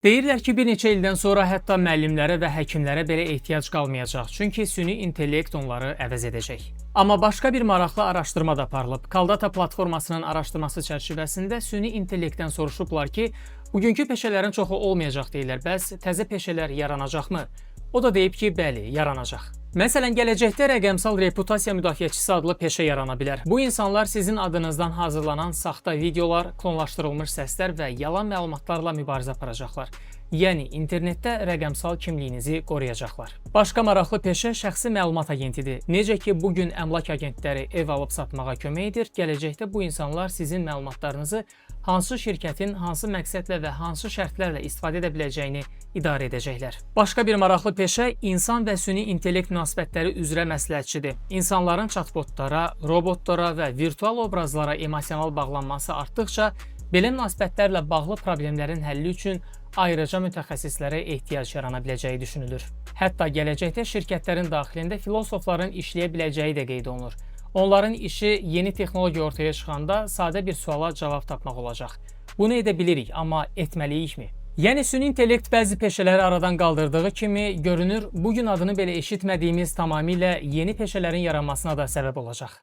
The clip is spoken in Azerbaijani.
Deyirlər ki, bir neçə ildən sonra hətta müəllimlərə və həkimlərə belə ehtiyac qalmayacaq. Çünki süni intellekt onları əvəz edəcək. Amma başqa bir maraqlı araşdırma da aparılıb. Kaldata platformasının araşdırması çərçivəsində süni intellektdən soruşublar ki, bugünkü peşələrin çoxu olmayacaq deyirlər. Bəs təzə peşələr yaranacaqmı? O da deyib ki, bəli, yaranacaq. Məsələn, gələcəkdə rəqəmsal reputasiya müdafiəçisi adlı peşə yarana bilər. Bu insanlar sizin adınızdan hazırlanan saxta videolar, klonlaşdırılmış səslər və yalan məlumatlarla mübarizə aparacaqlar. Yəni internetdə rəqəmsal kimliyinizi qoruyacaqlar. Başqa maraqlı peşə şəxsi məlumat agentidir. Necə ki, bu gün əmlak agentləri ev alıb satmağa kömək edir, gələcəkdə bu insanlar sizin məlumatlarınızı hansı şirkətin hansı məqsədlə və hansı şərtlərlə istifadə edə biləcəyini idarə edəcəklər. Başqa bir maraqlı peşə insan və süni intellekt münasibətləri üzrə məsləhətçidir. İnsanların chatbotlara, robotlara və virtual obrazlara emosional bağlanması artdıqca belə münasibətlərlə bağlı problemlərin həlli üçün ayrıca mütəxəssislərə ehtiyac yarana biləcəyi düşünülür. Hətta gələcəkdə şirkətlərin daxilində filosofların işləyə biləcəyi də qeyd olunur. Onların işi yeni texnologiya ortaya çıxanda sadə bir suala cavab tapmaq olacaq. Bunu edə bilirik, amma etməliyikmi? Yəni süni intellekt bəzi peşələri aradan qaldırdığı kimi görünür, bu gün adını belə eşitmədiyimiz tamamilə yeni peşələrin yaranmasına da səbəb olacaq.